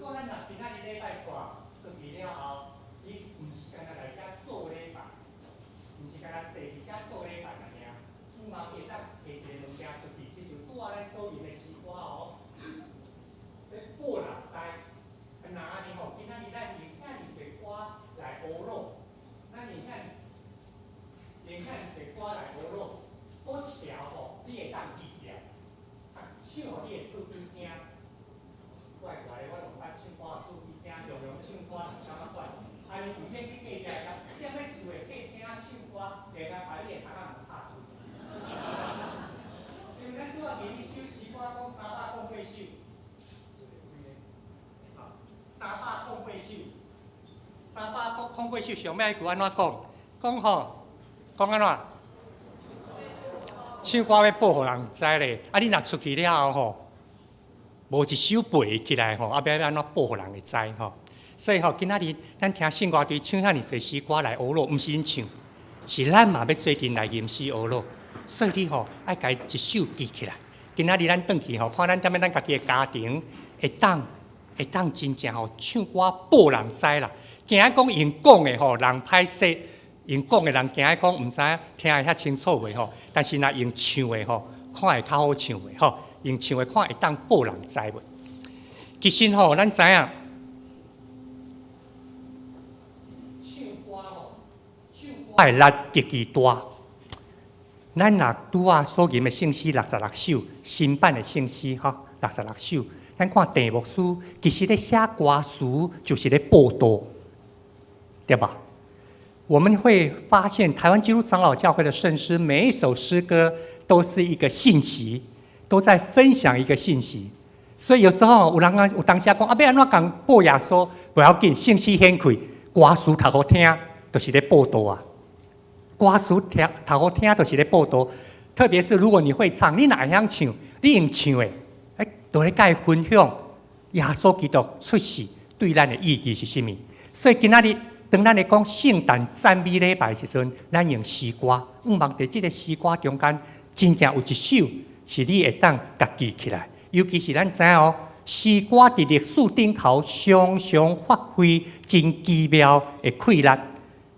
果咱若今仔日禮拜煞出去了後，你毋是干焦來遮做禮拜，毋是干焦坐佇遮做禮拜爾爾，希望會當提一個物件出去，親像拄仔咱所吟的詩歌哦，咧報人知。啊，若按呢吼，今仔日咱用遐爾濟歌來呵咾，咱用遐爾濟歌來呵咾，佫一條吼，你會當記著，啊，唱予你的喙邊聽。怪怪的，我攏捌唱歌予喙邊聽，常常唱歌是感覺怪。啊，你毋免去計較，踮咧厝的客廳唱歌，定定把你的窗仔門拍開。因為咱拄仔吟彼首詩歌講308首，308首，308首上尾彼句按怎講？講吼，講按怎？唱歌欲報予人知咧，啊！你若出去了後吼，無一首背起來吼，啊，欲按怎報予人會知吼？所以吼，今仔日咱聽聖樂隊唱遐爾濟詩歌來呵咾，毋是𪜶唱，是咱嘛欲做陣來吟詩呵咾。所以你吼愛共伊一首記起來。今仔日咱轉去吼，看咱踮咧咱家己的家庭，會當真正吼唱歌報人知啦。驚講用講的吼，人歹勢；用講的人驚講毋知影聽會遐清楚袂吼。但是若用唱的吼，看會較好唱袂吼。用唱的看會當報人知袂？其實吼，咱知影唱歌吼，唱歌的力極其大。咱若拄仔所吟的聖詩66首，新版的聖詩吼，六十六首。咱看鄭牧師其實咧寫歌詞就是咧報道，對吧？我們會發現，台灣基督長老教會的聖詩，每一首詩歌都是一個信息，都在分享一個信息。所以有時候有人講，有當時講啊，欲按怎共報耶穌？無要緊，聖詩顯開，歌詞讀予聽，就是咧報道啊。歌詞聽讀予聽，就是咧報道。特別是如果你會唱，你若會曉唱，你用唱的，欸，就咧共伊分享耶穌基督出世對咱的意義是啥物。所以今仔日當咱咧講聖誕讚美禮拜的時陣，咱用詩歌，向望佇這個詩歌中間，真正有一首是你會當共記起來。尤其是咱知影哦，詩歌佇歷史頂頭常常發揮真奇妙的氣力。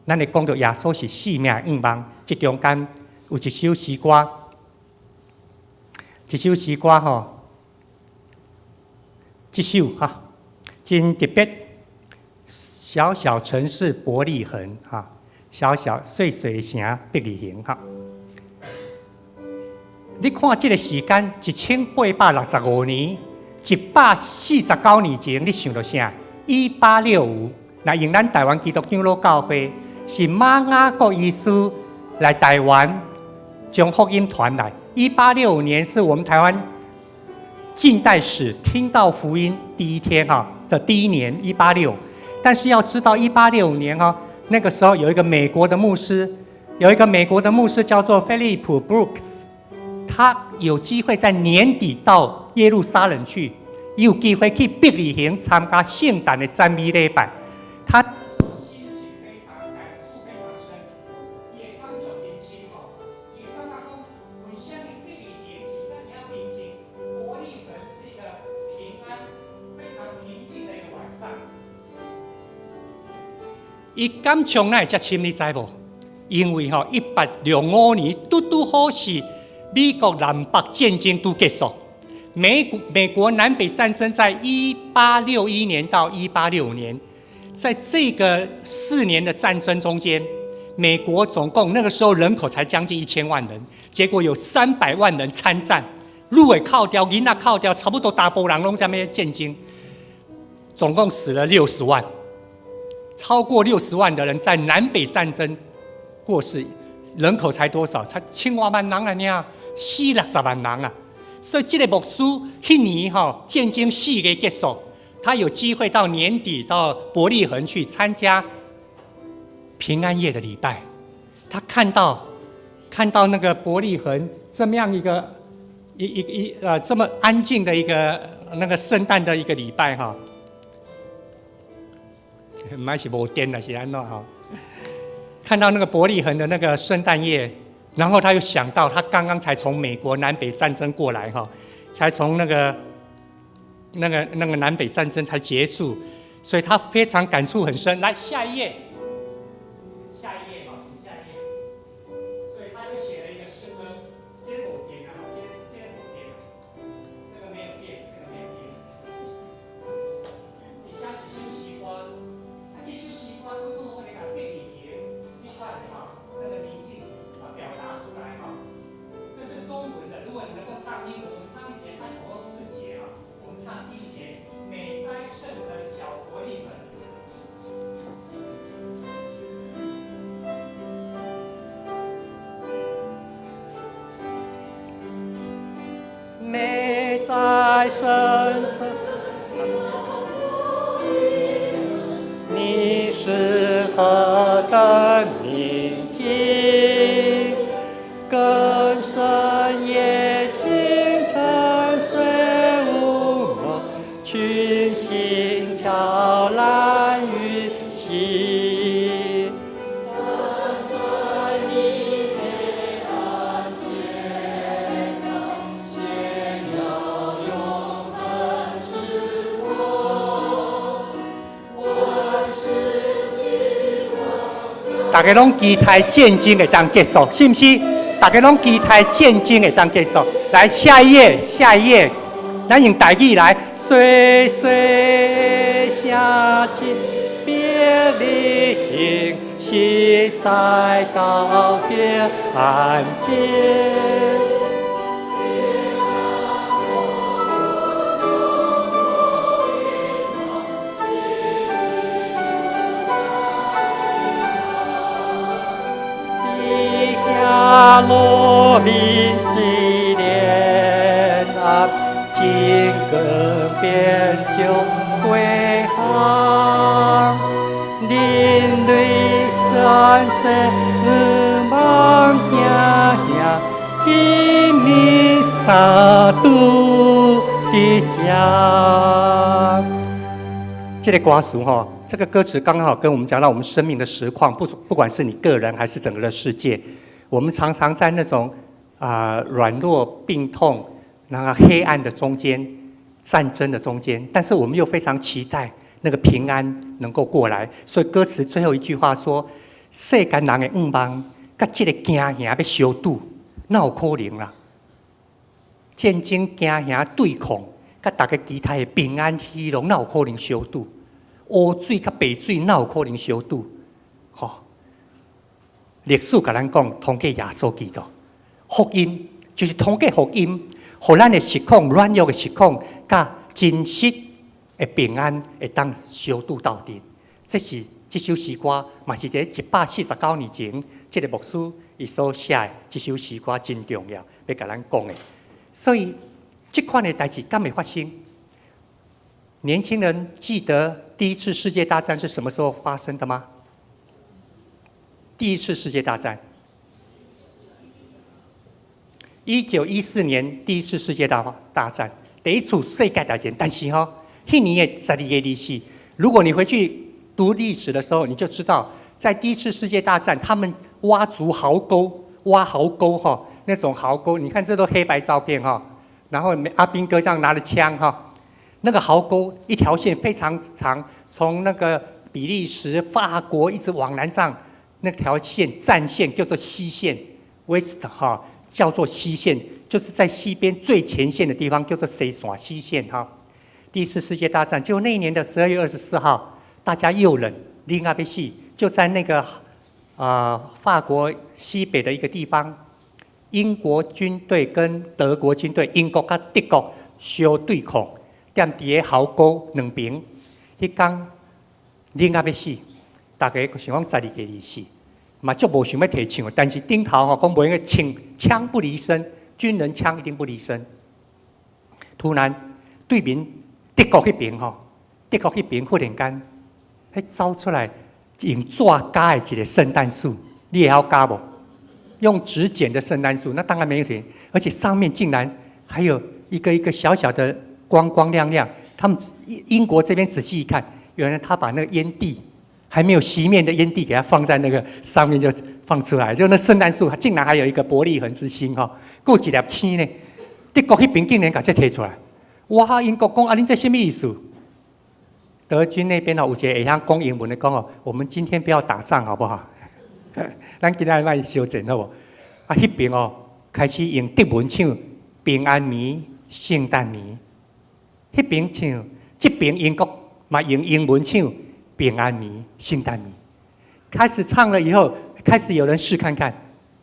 咱會講到耶穌是生命的向望，這中間有一首詩歌，這首詩歌吼，這首哈真特別。小小城市伯利恆哈，小小細細城伯利恆哈。你看這個時間，1865年，149年前，你想著啥？1865，若用咱台灣基督長老教會，是馬雅各醫師來台灣將福音傳來。1865年是我們台灣近代史聽到福音第一天哈，這第一年一八六。但是要知道，1865年哈，那個時候有一個美國的牧師，有一個美國的牧師叫做菲利普·布魯克斯，他有機會在年底到耶路撒冷去，有機會去伯利恆參加聖誕的讚美禮拜。他心情非常感觸非常深，也感觸真深吼，伊感覺講，為啥物伯利恆是遮爾仔平靜？伯利恆是一個平安、非常平靜的一個晚上。伊感觸哪會遮深，你知無？因為吼，1865年拄拄好是美國南北戰爭拄結束。美國南北戰爭在1861年到1865年，在這個4年的戰爭中間，美國總共那個時候人口才將近1000萬人，結果有300萬人參戰，女的扣掉，囡仔扣掉，差不多大埔人攏在那戰爭，總共死了六十萬。超過六十萬的人在南北戰爭過世，人口才多少？才千外萬人啊！爾死六十萬人啊！所以這個牧師彼年吼戰爭4個結束，他有機會到年底到伯利恆去參加平安夜的禮拜。他看到那個伯利恆這麼樣一個一一一呃這麼安靜的一個那個聖誕的一個禮拜哈。毋知是無電還是按怎吼？看到那個伯利恆的那個聖誕夜，然後他又想到，他剛剛才從美國南北戰爭過來哈，才從那個那個南北戰爭才結束，所以他非常感觸很深。來下一頁，下一頁哈，請下一頁。所以他就寫了一個詩歌，這個無電啊，這個無電，這個沒有電，這個沒有電。伊寫一首詩歌，啊，這首詩歌拄拄好咧共伯利恆彼款的哈，那個寧靜啊表達出來哈。這是中文的，如果你能夠唱英文，我們唱一節，它總共四節啊。我們唱第一節，美哉聖城小伯利恆。美哉聖城，你是何等寧靜，更深夜靜沉睡無夢，群星悄然運行。但在你黑暗前方，顯耀永恆之光，萬世希望。大家攏期待戰爭會當結束，是毋是？大家攏期待戰爭會當結束。來下一頁，下一頁，咱用台語來。細細城市伯利恆，實在高潔安靜。伫遐路面雖然暗，真光遍照歸鄉。人類全世向望行行，今暝三拄佇遮。這個歌詞吼，這個歌詞剛好跟我們講到我們生命的實況，不管是你個人還是整個的世界，我們常常在那種軟弱、病痛、那個黑暗的中間，戰爭的中間，但是我們又非常期待那個平安能夠過來。所以歌詞最後一句話說：世間人的願望，佮這個驚嚇欲相拄，哪有可能啦？戰爭驚嚇對抗，佮大家期待的平安喜樂，哪有可能相拄？烏水佮白水，哪有可能相拄？吼！歷史共咱講，通過耶穌基督，福音就是通過福音，予咱的失控、軟弱的失控，佮真實的平安會當相拄鬥陣。這是這首詩歌，嘛是佇149年前，這個牧師伊所寫的這首詩歌真重要，欲共咱講的。所以，這款的代誌敢會發生？年輕人記得第一次世界大戰是什麼時候發生的嗎？第一次世界大戰，1914年第一次世界大戰，第一次世界大戰。但是吼，彼年的12月24，如果你回去讀歷史的時候，你就知道，在第一次世界大戰，他們挖築壕溝，挖壕溝哈，那種壕溝，你看這都黑白照片哈，然後阿兵哥這樣拿着槍哈，那個壕溝一條線非常長，從那個比利時、法國一直往南上。那條線戰線叫做西線，West 哈，叫做西線，就是在西邊最前線的地方，叫做西線西線哈。第一次世界大戰就那一年的12月24號，大家又冷，冷甲欲死，就在那個法國西北的一個地方，英國軍隊跟德國軍隊，英國佮德國相對抗，踮佇个壕溝兩邊，彼工冷甲欲死。大家想講12月24，嘛足無想欲提槍，但是頂頭吼講袂用槍，槍不離身，軍人槍一定不離身。突然對面德國彼邊吼，德國彼邊忽然間，彼走出來用紙絞的一個聖誕樹，你會曉絞無？用紙剪的聖誕樹，那當然沒問題，而且上面竟然還有一個一個小小的光光亮亮。他們英國這邊仔細一看，原來他把那個煙蒂，還沒有熄滅的煙蒂，給它放在那個上面就放出來，就那聖誕樹，竟然還有一個伯利恆之星哈，閣有一粒星呢。德國彼邊竟然共這提出來，哇！英國講啊，恁這啥物意思？德軍那邊哦，有一個會曉講英文的講哦，我們今天不要打仗，好不好？咱今仔莫相戰好無？啊，彼邊哦，開始用德文唱平安暝、聖誕暝。彼邊唱，這邊英國嘛用英文唱平安暝、聖誕暝。開始唱了以後，開始有人試看看，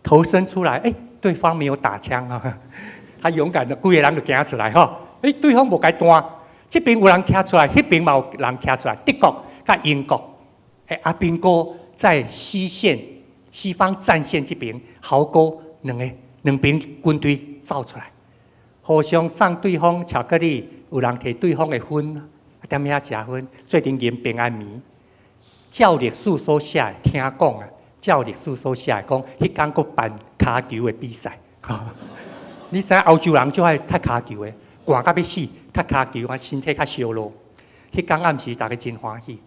頭伸出來，欸，對方沒有打槍啊，他勇敢的，規個人就行出來吼，欸，對方無共彈，這邊有人徛出來，彼邊嘛有人徛出來，德國佮英國，欸，阿兵哥在西線、西方戰線這邊，壕溝兩個兩邊軍隊走出來，互相送對方巧克力，有人提對方的薰，踮遐食薰，做陣飲平安暝。照歷史所寫，聽講啊，照歷史所寫，講彼工閣辦跤球的比賽。你知影歐洲人最愛踢跤球的，寒甲欲死，踢跤球啊，身體較燒熱。彼工暗時，大家真歡喜。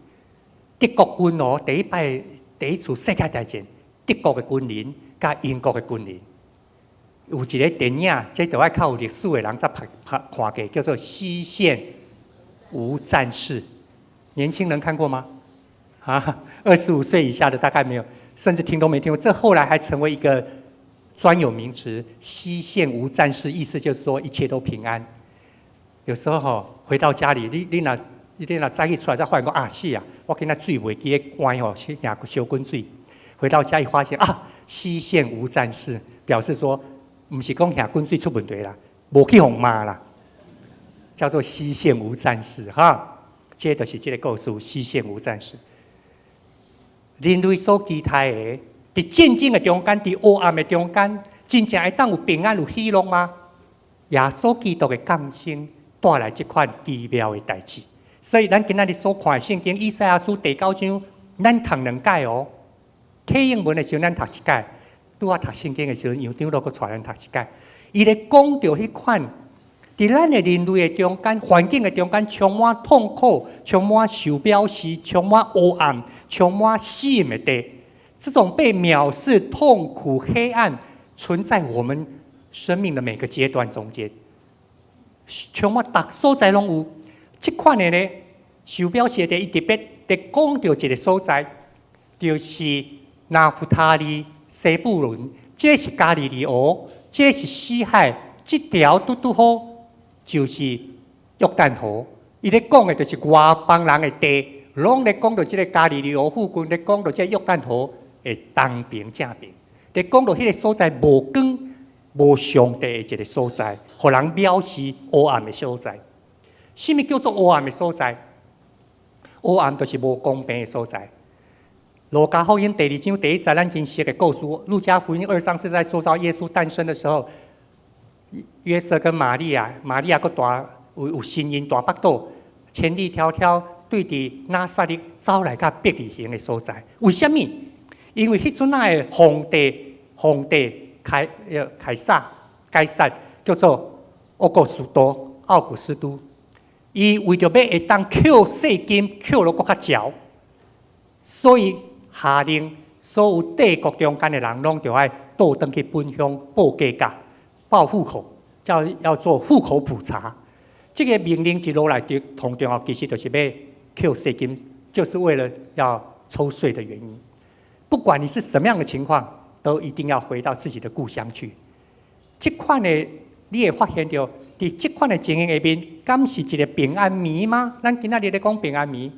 德國軍哦，第一擺第一次世界大戰，德國的軍人佮英國的軍人，有一个電影，這著愛較有歷史的人才拍拍看過，叫做《西線無戰事》。年輕人看過嗎？啊，25歲以下的大概沒有，甚至聽都沒聽過。這後來還成為一個專有名詞，“西線無戰事”，意思就是說一切都平安。有時候吼，回到家裡，你若早起出來才發現講啊，是啊，我今仔水袂記得關吼，是贏燒滾水。回到家一發現啊，西線無戰事，表示說毋是講贏滾水出問題啦，無去予罵啦，叫做西線無戰事哈。這就是這个故事，西線無戰事。人類所期待的，佇戰爭的中間，佇黑暗的中間，真正會當有平安、有喜樂嗎？耶穌基督的降生帶來這款奇妙的代誌。所以，咱今仔日所看的聖經以賽亞書第九章，咱讀兩擺哦。啟英文的時陣，咱讀一擺；拄仔讀聖經的時陣，楊長老閣帶咱讀一擺。伊咧講著彼款，佇咱的人類的中間、環境的中間，充滿痛苦、充滿受藐視、充滿黑暗、充滿死的地，這種被藐視、痛苦、黑暗，存在我們生命的每個階段中間，充滿逐所在攏有。這款的呢，受藐視的地，伊特別佇講著一個所在，就是拿弗他利、西布倫，這是加利利湖，這是死海，這條拄拄好就是約旦河。伊咧講的就是外邦人的地，攏咧講著這個加利利湖附近，咧講著這個約旦河的東邊正邊，咧講著彼个所在無光、無上帝的一個所在，予人藐視黑暗的所在。啥物叫做黑暗的所在？黑暗就是無公平的所在。路加福音第二章第一節，咱真熟的故事。路加福音二章是在說到耶穌誕生的時候，約瑟跟瑪利亞，瑪利亞閣大有身孕大腹肚，千里迢迢對佇拿撒勒走來到伯利恆的所在。為啥物？因為彼陣仔的皇帝凱撒叫做奧古斯都，奧古斯都。伊為著欲會當扣稅金，扣落閣較少，所以下令所有帝國中間的人攏著愛倒轉去本鄉報家價、報戶口，叫要做戶口普查。這個命令一落來，就同重要，其實就是欲扣稅金，就是為了要抽稅的原因。不管你是什麼樣的情況，都一定要回到自己的故鄉去。這款的你會發現著，佇這款的情形下面，敢是一個平安暝嗎？咱今仔日咧講平安暝，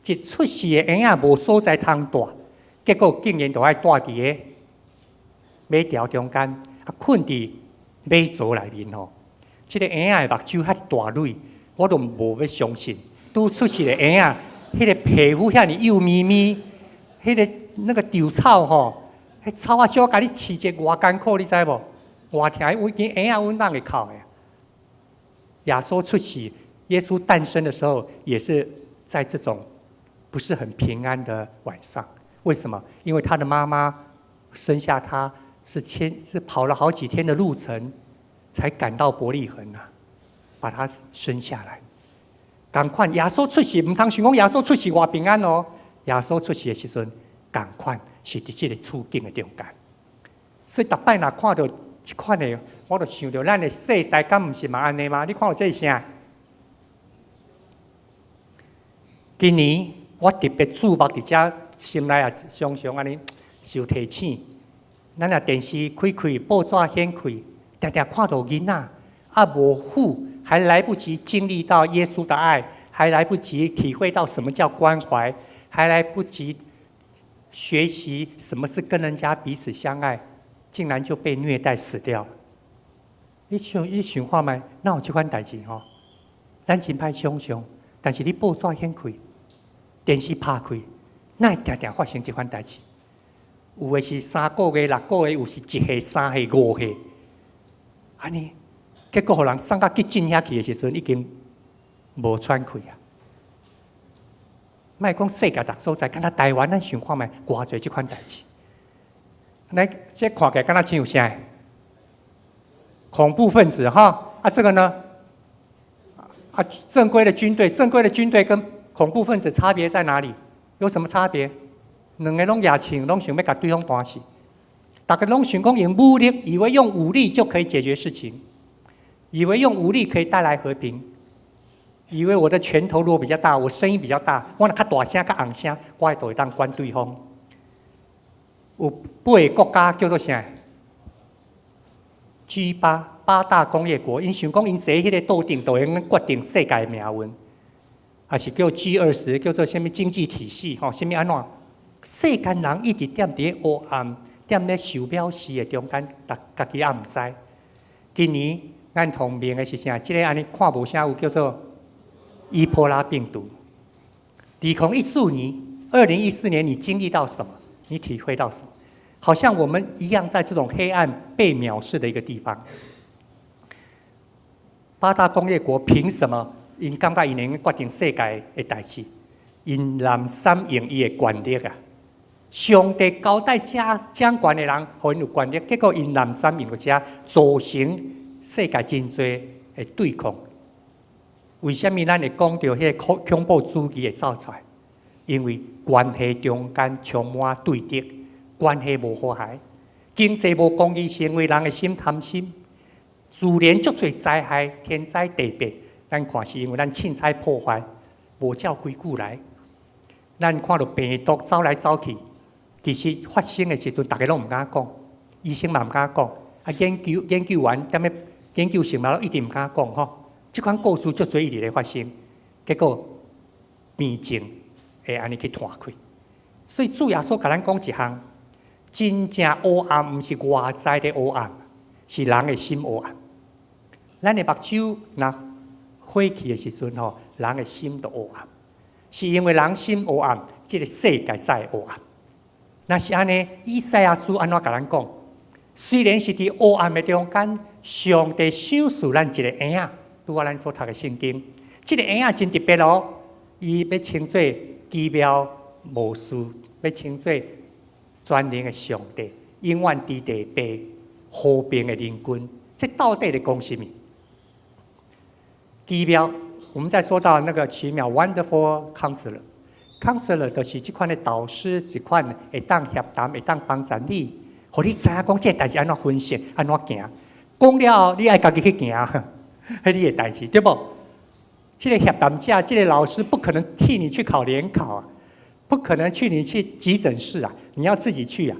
一出世的嬰仔無所在通蹛，結果竟然著愛蹛佇个馬槽中間，啊，睏佇馬槽內面吼。這个嬰仔的目睭遐大蕊，我都無欲相信。拄出世的嬰仔，彼个皮膚遐爾幼咪咪，彼个那個稻草吼，彼草仔小共你飼一个偌艱苦，你知無？偌疼，阮嬰仔阮哪會哭的？耶穌出世，耶穌誕生的時候，也是在這種不是很平安的晚上。為什麼？因為他的媽媽生下他是跑了好幾天的路程，才趕到伯利恆啊，把他生下來。仝款耶穌出世，毋通想講耶穌出世偌平安哦。耶穌出世的時陣，仝款是佇這個處境的中間。所以逐擺若看著這款的，我就想著咱的世代敢毋是嘛按呢嗎？你看有這啥？今年我特別注目佇遮，心內也常常按呢受提醒。咱若電視開開，報紙掀開，定定看著囡仔啊無父，還來不及經歷到耶穌的愛，還來不及體會到什麼叫關懷，還來不及學習什麼是跟人家彼此相愛，竟然就被虐待死掉。你想，你想看覓？哪有這款代誌吼？咱真歹想像，但是你報紙掀開，電視拍開，哪會定定發生這款代誌？有的是3個月、6個月，有是1歲、3歲、5歲，按呢，結果予人送到急診遐去的時陣，已經無喘氣啊！莫講世界逐所在，敢若台灣，咱想看覓，偌濟這款代誌。來，這看起來敢若像啥？恐怖分子哈！啊，這個呢？啊，正規的軍隊，正規的軍隊跟恐怖分子差別在哪裡？有什麼差別？兩个攏舉槍，攏想欲共對方彈死。逐家攏想講用武力，以為用武力就可以解決事情，以為用武力可以帶來和平，以為我的拳頭如果比較大，我聲音比較大，我若較大聲、較尪聲，我就會當管對方。有八个國家叫做啥？G8八大工業國，𪜶想講𪜶坐彼个桌頂，就會用決定世界的命運，還是叫 G20，叫做啥物經濟體系？吼，啥物按怎？世間人一直踮佇咧黑暗，踮咧受藐視的中間，逐家己也毋知。今年咱同名的是啥？這个按呢看無啥有叫做伊波拉病毒。2014年，2014年你經歷到什麼？你體會到什麼？好像我們一樣，在這種黑暗被藐視的一個地方。八大工業國憑什麼？𪜶感覺𪜶能決定世界的代誌？𪜶濫使用伊的權力啊！上帝交代遮掌權的人，予𪜶有權力，結果𪜶濫使用遮，造成世界真濟的對抗。為啥物咱會講著彼个恐怖主義會走出來？因為關係中間充滿對立，關係無和諧，經濟無公義，是因為人的心貪心。自然足濟災害，天災地變，咱看是因為咱凊彩破壞，無照規矩來。咱看著病毒走來走去，其實發生的時陣，逐家攏毋敢講，醫生嘛毋敢講，啊研究研究員踮咧研究生嘛，一直毋敢講吼。這款故事足濟一直咧發生，結果病症會按呢去傳開。所以主耶穌共咱講一項，真正黑暗毋是外在的黑暗，是人的心黑暗。咱的目睭若火去的時陣吼，人的心就黑暗，是因為人心黑暗，這个世界才會黑暗。若是按呢，以賽亞書按怎共咱講？雖然是佇黑暗的中間，上帝賞賜咱一个嬰仔，拄仔咱所讀的聖經，這个嬰仔真特別哦，伊欲稱做奇妙謀士，欲稱做全能的上帝，永遠佇地父和平的靈君。這到底咧講啥物？奇妙，我們再說到那個奇妙（wonderful counselor），counselor 就是這款的導師，這款會當協談，會當幫助你，予你知影講這个代誌按怎分析，按怎行。講了後，你愛家己去行，彼你的代誌，對無？這个協談者，這个老師不可能替你去考聯考啊，不可能去你去急診室啊，你要自己去啊。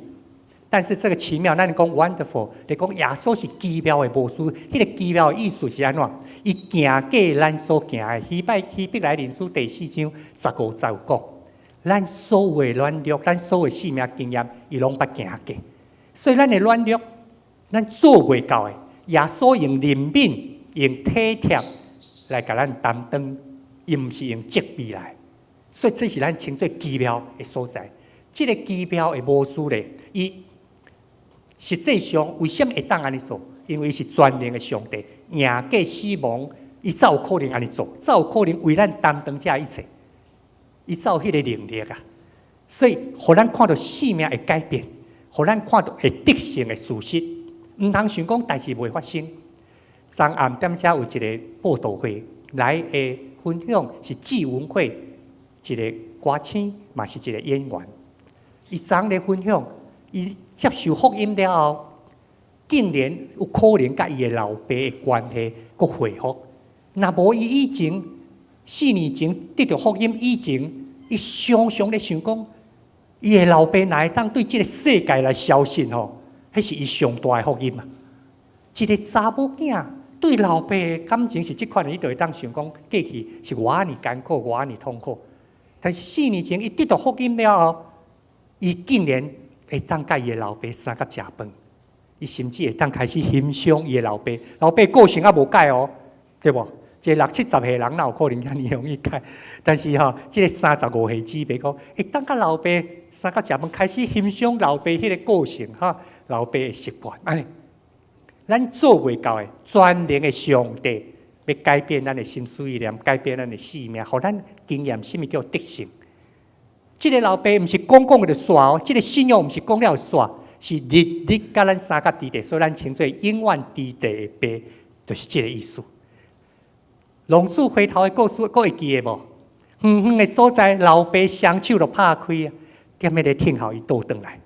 但是這个奇妙，咱講 wonderful，你講耶穌是奇妙的謀士，彼个奇妙的意思是按怎？伊行過咱所行的，希伯來人書第四章15節有講，咱所有的軟弱，咱所有的生命經驗，伊攏捌行過。所以咱的軟弱，咱做袂到的，耶穌用憐憫、用體貼來共咱擔當，伊毋是用責備來。所以這是咱稱做奇妙的所在。這个奇妙的謀士咧，伊實際上為啥物會當按呢做？因為伊是全能的上帝，贏過死亡，伊才有可能按呢做，才有可能為咱擔當這一切。伊才有彼个能力啊！所以，予咱看著生命會改變，予咱看著會得勝的事實。毋通想講代誌袂發生。昨暗踮遮有一个佈道會，來的分享是志文會一个歌星，嘛是一个演員。伊昨咧分享，伊接受福音了後，竟然有可能佮伊的老爸的關係閣恢復。若無伊以前4年前得著福音以前，伊常常咧想講，伊的老爸若會當對這个世界來消失吼，彼是伊上大的福音啊！一个查某囝對老爸的感情是這款的，你就會當想講，過去是偌爾艱苦，偌爾痛苦。但是四年前伊得著福音了後，伊竟然會當佮伊的老爸相佮食飯，伊甚至會當開始欣賞伊的老爸。老爸個性猶無改哦，對無？這個六七十歲人哪有可能遐爾容易改？但是吼，這个35歲姊妹講，會當佮老爸相佮食飯，開始欣賞老爸彼个個性哈，老爸的習慣按呢。咱做袂到的，全能的上帝欲改變咱的心思意念，改變咱的生命，予咱經驗啥物叫得勝。這个老爸毋是講講就煞哦，這个信仰毋是講了就煞，是日日佮咱相佮佇咧，所以咱稱做永遠佇咧的爸，就是這个意思。浪子回頭的故事，閣會記得無？遠遠的所在，老爸雙手都拍開啊，踮咧咧等候伊倒轉來，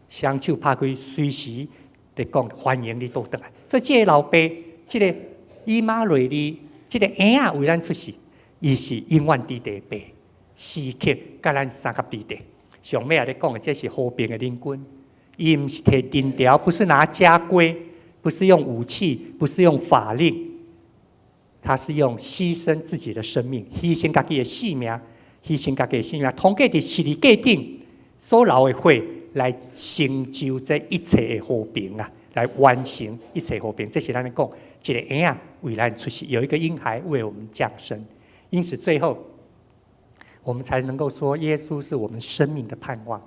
雙手拍開，隨時咧講歡迎你倒轉來。所以這个老爸，這个以馬內利，這个嬰仔為咱出世，伊是永遠佇咧的爸，時刻佮咱相佮佇咧。上尾仔咧講的，這是和平的領軍，伊毋是提藤條，不是拿家規，不是用武器，不是用法令。他是用犧牲自己的生命，犧牲家己的性命，犧牲家己的性命，通過佇十字架頂所流的血來成就這一切的和平啊，來完成一切和平。這是咱咧講，一个嬰仔為咱出世，有一個嬰孩為我們降生。因此，最後我們才能夠說，耶穌是我們生命的盼望。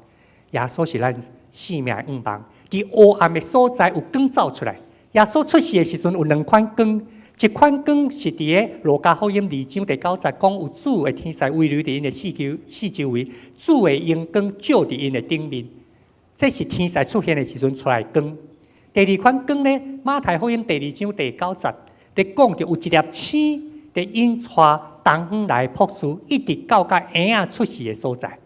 耶穌是咱生命的盼望。佇黑暗的所在有光照出來。耶穌出世的時陣有兩款光。一款光是佇个路加福音二章第九節講，有主的天使遺留佇𪜶的四周圍，主的榮光照佇𪜶的頂面。這是天使出現的時陣出來光。第二款光呢，馬太福音第二章第九節，咧講著有一粒星佇引帶東方來的博士，一直到佮嬰仔出世的所在。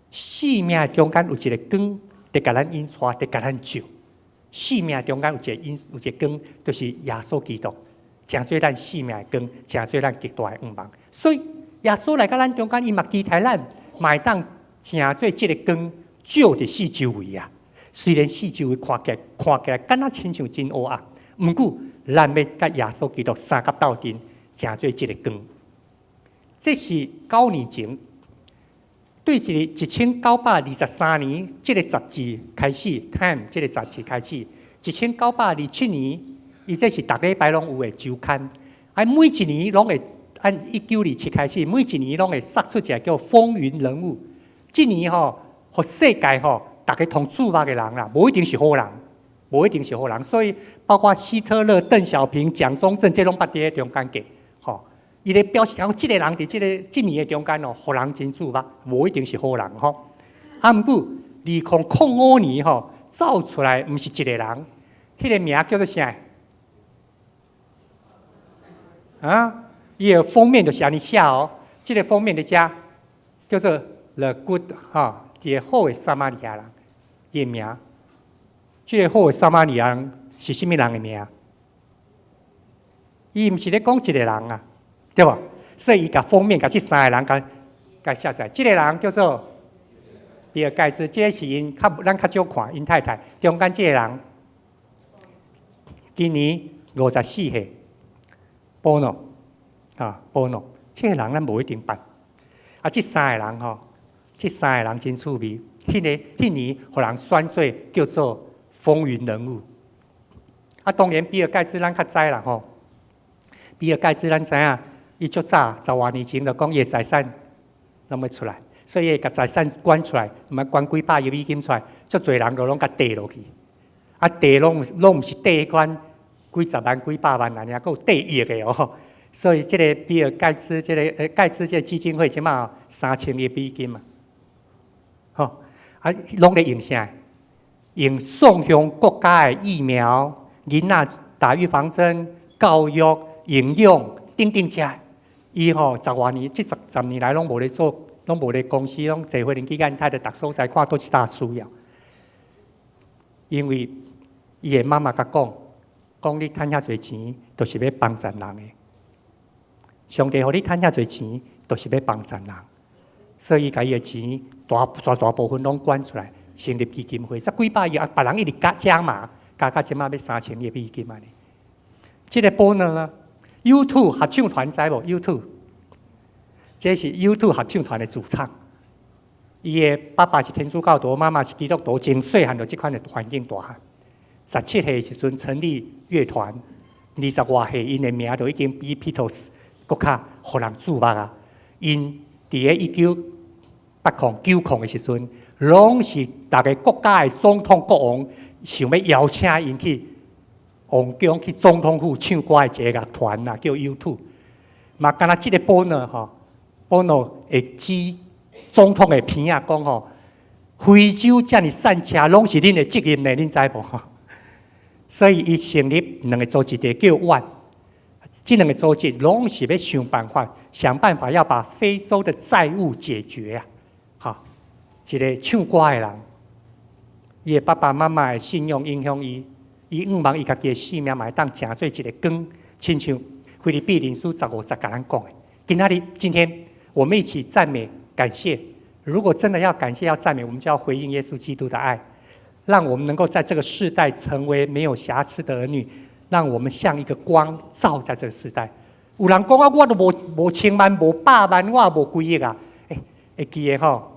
生命中間有一个光，佇共咱引帶，佇共咱照。生命中間有一个光，就是耶穌基督，成做咱生命的光，成做咱極大的盼望。所以耶穌來到咱中間，伊嘛期待咱，嘛會當成做這个光，照佇四周圍啊。雖然四周圍看起來敢若親像真黑暗，毋過咱欲佮耶穌基督相佮鬥陣，成做這个光。這是9年前，對一個1923年，這个雜誌開始，《Time》這个雜誌開始，1927年，伊這是逐禮拜攏有的週刊，啊，每一年攏會按1927開始，每一年攏會殺出一个叫風雲人物。這年吼，予世界吼，逐家通注目的人啦，無一定是好人，無一定是好人，所以包括希特勒、鄧小平、蔣中正，這攏捌佇咧中間過，吼。伊咧表示講，這个人佇這个這年的中間哦，予人真注目，無一定是好人吼。啊，毋過2005年吼，走出來毋是一個人，彼个名叫做啥？啊？伊的封面就是按呢寫哦，這个封面佇遮叫做 The Good 吼，一個好的撒瑪利亞人，伊的名。這个好的撒瑪利亞人是啥物人的名？伊毋是咧講一个人啊。對無？所以伊共封面共這三个人共寫出來。這个人叫做比爾蓋茨，這个是𪜶較咱較少看𪜶太太。中間這个人今年54歲，波諾啊，波諾，這个人咱無一定捌。啊，這三个人吼，這三個人真趣味。彼年予人選做叫做風雲人物。啊，當然比爾蓋茨咱較知啦吼。比爾蓋茨咱知影。伊足早十外年前就講伊的財產攏欲出來，所以伊共財產捐出來，毋捌捐幾百億美金出來，足濟人就攏共綴落去。啊，綴攏毋是綴彼款幾十萬、幾百萬按呢，閣有綴億的哦。所以這个比爾蓋茨，這个蓋茨這个基金會這馬3000億美金嘛，吼啊，攏咧用啥？用送向國家的疫苗、囡仔打預防針、教育、營養等等遮。伊吼十外年，這十年來攏無咧做，攏無咧公司，攏坐飛機去亞太的逐所在看佗一搭需要。因為伊的媽媽共講，講你趁遐濟錢，就是欲幫贊人的。上帝予你趁遐濟錢，就是欲幫助人，所以共伊的錢大大大部分攏捐出來，成立基金會，十幾百億啊，別人一直加加碼，加到這馬欲3000億美金按呢。這個 Bono 呢，U2 合唱團知無？U2，這是 U2 合唱團的主唱。伊的爸爸是天主教徒，媽媽是基督徒，從細漢就這款的環境大漢。17歲時陣成立樂團，20外歲𪜶的名就已經比披頭士閣較予人注目啊！𪜶佇咧1980、90的時陣，攏是逐个國家的總統、國王想欲邀請𪜶去王宮、去總統府唱歌的一个樂團啊，叫 U2。嘛，敢若這个 Bono 吼，Bono 會指總統的鼻仔講吼，非洲遮爾散車，攏是恁的責任呢，恁知無？所以伊成立兩個組織，一個叫 One，這兩個組織攏是欲想辦法，想辦法要把非洲的債務解決啊！哈，一个唱歌的人，伊的爸爸媽媽的信仰影響伊，伊向望伊家己的性命嘛會當成做一个光，親像腓立比人書15節共咱講的。今仔日今天我們一起讚美感謝。如果真的要感謝要讚美，我們就要回應耶穌基督的愛，讓我們能夠在這個世代成為沒有瑕疵的兒女，讓我們像一個光照在這個世代。有人講啊，我都無無千萬、無百萬，我也無幾億啊。欸，會記得吼？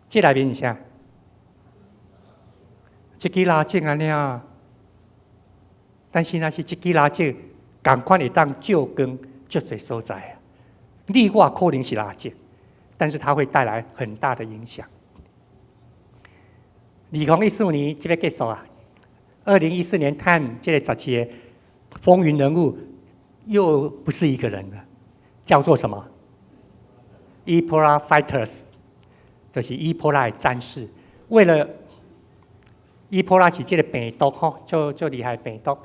這內面是啥？一支蠟燭按呢啊。但是若是一支蠟燭，仝款會當照光足濟所在啊。你我可能是蠟燭，但是它會帶來很大的影響。2014年這个結束啊。2014年，Time 這個雜誌的風雲人物又不是一個人了，叫做什麼？Ebola Fighters，就是伊波拉的戰士。為了伊波拉是這个病毒吼，足足厲害的病毒。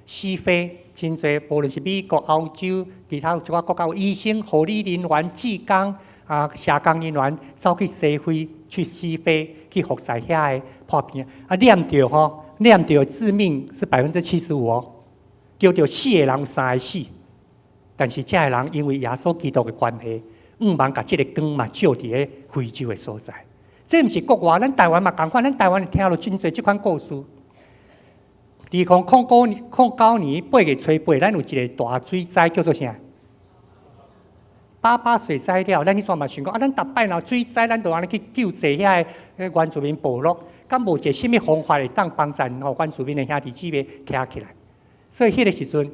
西非真濟，無論是美國、歐洲，其他有一寡國家有醫生、護理人員、志工啊、社工人員，走去西非、去西非去服侍遐个破病啊，染著吼，染著致命是75%哦，著著四个人有三個死。但是這个人因為耶穌基督的關係，向望共這个光嘛照佇咧非洲的所在。這毋是國外，咱台灣嘛仝款，咱台灣會聽著真濟這款故事。2009年8月初8，咱有一个大水災叫做啥？八八水災了，咱彼陣嘛想講啊，咱逐擺若水災，咱就按呢去救濟遐个原住民部落，敢無一个啥物方法會當幫助吼原住民的兄弟姊妹徛起來？所以彼个時陣，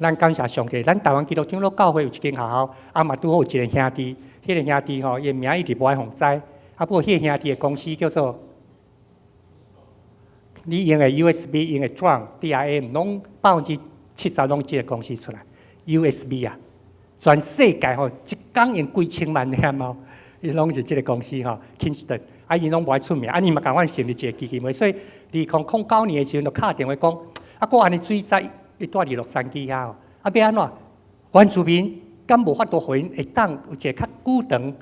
咱感謝上帝，咱台灣基督長老教會有一間學校，啊嘛拄好有一个兄弟，彼个兄弟吼，伊的名一直無愛予知，啊不過彼個兄弟的公司叫做。你用的 USB 用的 DRAM，攏70%攏這个公司出來。USB 啊，全世界吼一工用幾千萬粒貓，伊攏是這个公司吼，Kingston，啊𪜶攏無愛出名，啊𪜶嘛仝款成立一个基金會，所以2009年的時陣就敲電話講，啊閣按呢水災，伊住佇洛杉磯遐吼，啊欲按怎？原住民敢無法度予𪜶會當有一个較久長？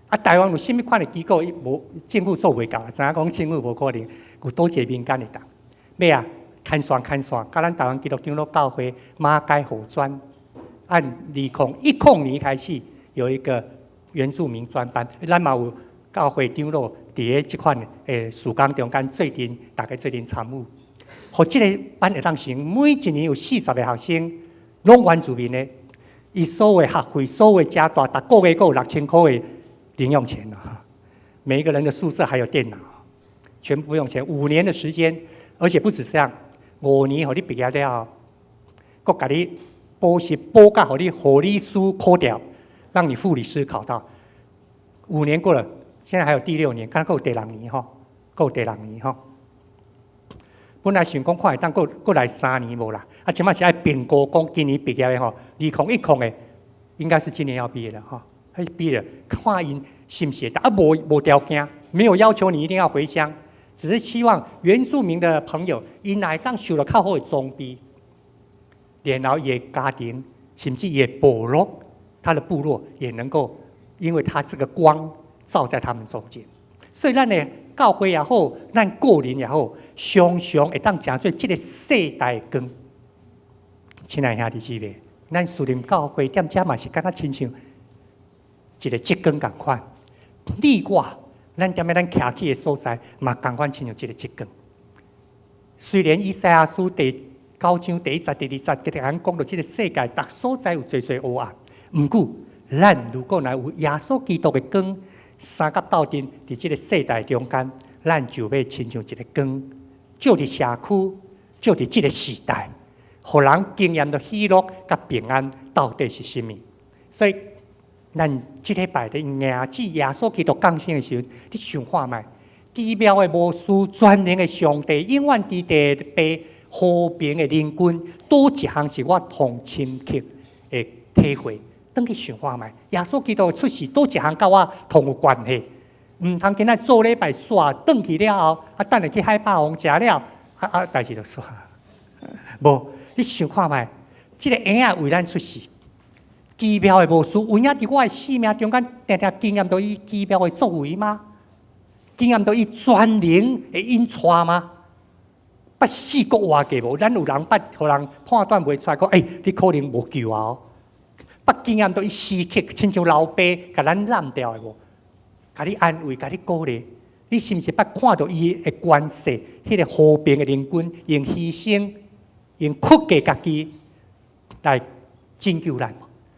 啊，台灣有啥物款的機構？伊無政府做袂到，知影講政府無可能，有佗一个民間會當。欲啊，牽線牽線，佮咱台灣基督長老教會馬偕護專，按2010年開始有一個原住民專班，咱嘛有教會長老佇咧這款的事工中間做陣，大家做陣參與，予這个班會當成，每一年有40個學生，攏原住民的，伊所有學費、所有食大，逐个月閣有6000塊的零用錢啊！每一個人的宿舍還有電腦，全部不用錢。5年的時間，而且不止這樣，五年予你畢業了後，閣共你補習補到予你護理師考著，讓你護理師考到。五年過了，現在還有第六年，敢閣有第六年吼，閣有第六年吼。本來想講看會當閣閣來3年無啦，啊，這馬是愛評估講今年畢業的吼，2010的，應該是今年要畢業了吼。彼畢業看𪜶是毋是會當啊？無無條件，沒有要求你一定要回鄉，只是希望原住民的朋友，𪜶若會當受著較好的裝備，然後伊的家庭，甚至伊的部落，他的部落也能夠，因為他這個光照在他們中間，所以咱的教會也好，咱個人也好，常常會當成做這个世代的光，親愛兄弟姊妹，咱樹林教會踮遮嘛是敢若親像一个職工仝款。你我，咱踮咧咱徛起的所在，嘛仝款親像一个職工。雖然以賽亞書第九章第一節、第二節，共咱講到這个世界，逐所在有濟濟黑暗。毋過，咱如果若有耶穌基督的光，相佮鬥陣佇這个世代中間，咱就欲親像一个光，照佇社區，照佇這个時代，予人經驗到喜樂佮平安到底是啥物。所以，咱這禮拜咧迎接耶穌基督降生的時陣，你想看覓？奇妙的巫師，全能的上帝，永遠佇地父和平的靈君，佗一項是我通深刻的體會。轉去想看覓？耶穌基督的出世，佗一項佮我通有關係？毋通今仔做禮拜煞轉去了後，啊，等下去海霸王食了，啊啊，代誌就煞。無，你想看覓？這个嬰仔為咱出世，奇妙的巫師，有影佇我的生命中間，定定經驗到伊奇妙的作為嗎？經驗到伊全能的引帶嗎？捌死過活過無？咱有人捌予人判斷袂出來，講欸，你可能無救啊！捌經驗到伊時刻親像老爸共咱攬牢的無？共你安慰，共你鼓勵，你是毋是捌看著伊的權勢？彼个和平的靈君用犧牲、用屈價家己來拯救咱？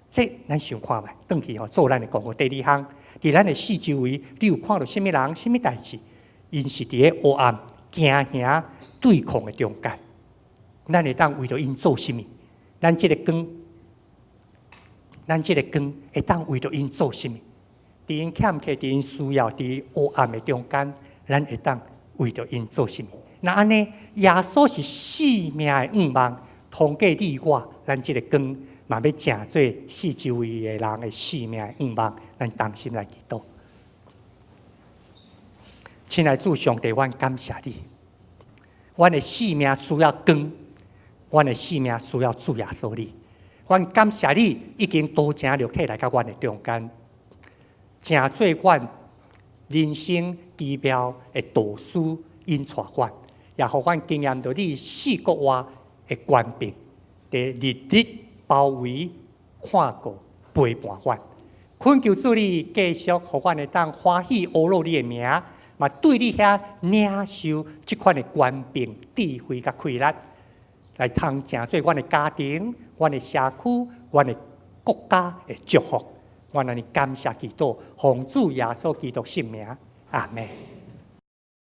這咱想看覓？轉去吼做咱的功課。第二項，佇咱的四周圍，你有看著啥物人、啥物代誌？𪜶是佇咧黑暗、驚嚇、對抗的中間，咱會當為著𪜶做啥物？咱這个光，咱這个光會當為著𪜶做啥物？佇𪜶欠缺、佇𪜶需要、佇黑暗的中間，咱會當為著𪜶做啥物？若按呢，耶穌是生命的向望，通過你我，咱這个光嘛欲成做四周圍的人的生命的向望，咱同心來祈禱。親愛主上帝，阮感謝你。阮的生命需要光，阮的生命需要主耶穌你。阮感謝你已經道成肉體來到阮的中間，成做阮人生奇妙的導師引帶阮，也予阮經驗著你死閣活的權柄，佇日日包圍看顧陪伴阮。懇求主你繼續予阮會當歡喜阿羅你的名，嘛對你遐領受這款的權柄、智慧佮氣力，來通成做阮的家庭、阮的社區、阮的國家的祝福。阮按呢感謝祈禱，奉主耶穌基督聖名，阿門。